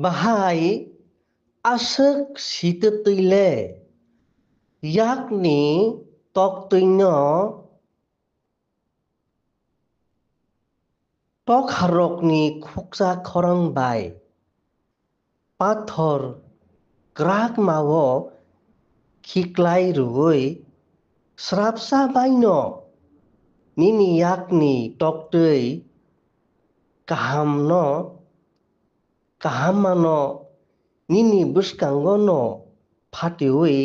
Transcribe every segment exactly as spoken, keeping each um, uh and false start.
Bahai aswk sitwtwi le yakni toktwino tokharokni khuksa khorang bai pathor kwrakmao khiklai rwui srapsa baino nini yakni toktwi kahamno kahammano nini bwskangono phatiui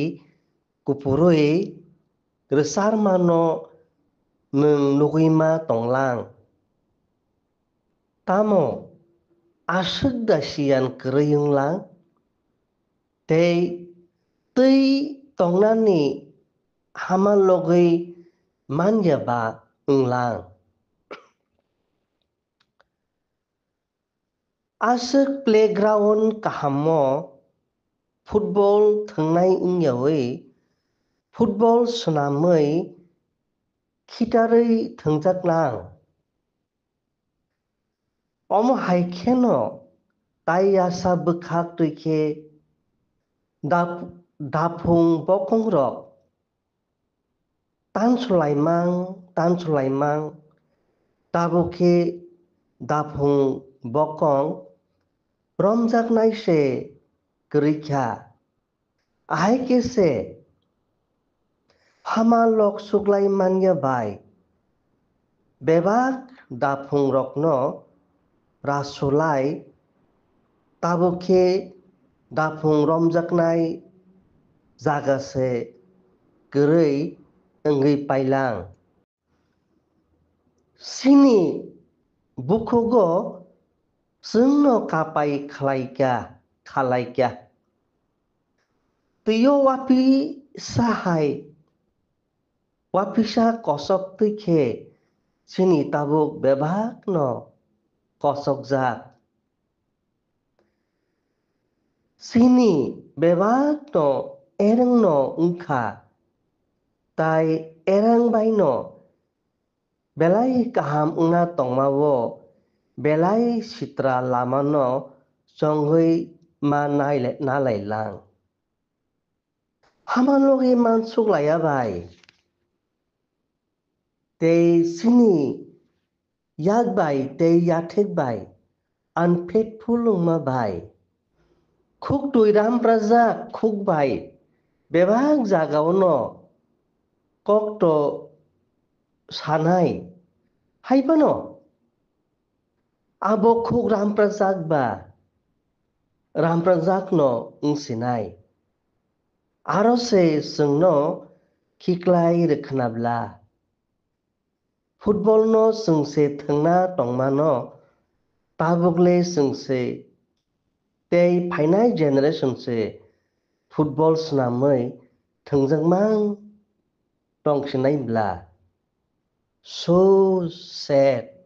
kupurui rwcharmano nwng nugui ma tonglang. Tamo aswk da siyan kwrwi wnglang? Tei twi tongnani hama logwi manya ba wnglang? Aswk playground kahamo football thwngnai wngyawi football swnamwi khitarwi thwngjaklang. Omo hai kheno tai yasa bwkhak twi khe dap-, daphung bokongrok tansulaimang, tansulaimang, tabuk khe daphung bokong romjaknai se kwrwi kha. Ahai khe se hama lok suklai manya bai bebak daphung rokno rasulai, tabuk khe daphung romjaknai jaga se kwrwi wngwi pailang. Chini bukhugo chwngno kapai khlaikha, khalaikha. Twio wapisa hai, wapisa kosok twi khe chini tabuk bebakno kosokjak. Chini bebakno erwngno wngkha, tai erwng baino belai kaham wngna tongmao belai sitra lamano chongwi ma naile-, nalailang. Hama logwi mansuk laiya bai. Tei chini yak bai tei yathek bai unfaithful wngma bai. Khuk twi ramprajak khuk bai bebak jagao no kokto sanai. Hai phano abo khuk ramprajak ba ramprajak no wngsinai. Aro se chwngno khiklai rwkhna bla. Football no chwng se thwngna tongmano, tabuk le chwng se tei phainai generation se football swnamwi thwngjakmang tongsinai bla. So sad.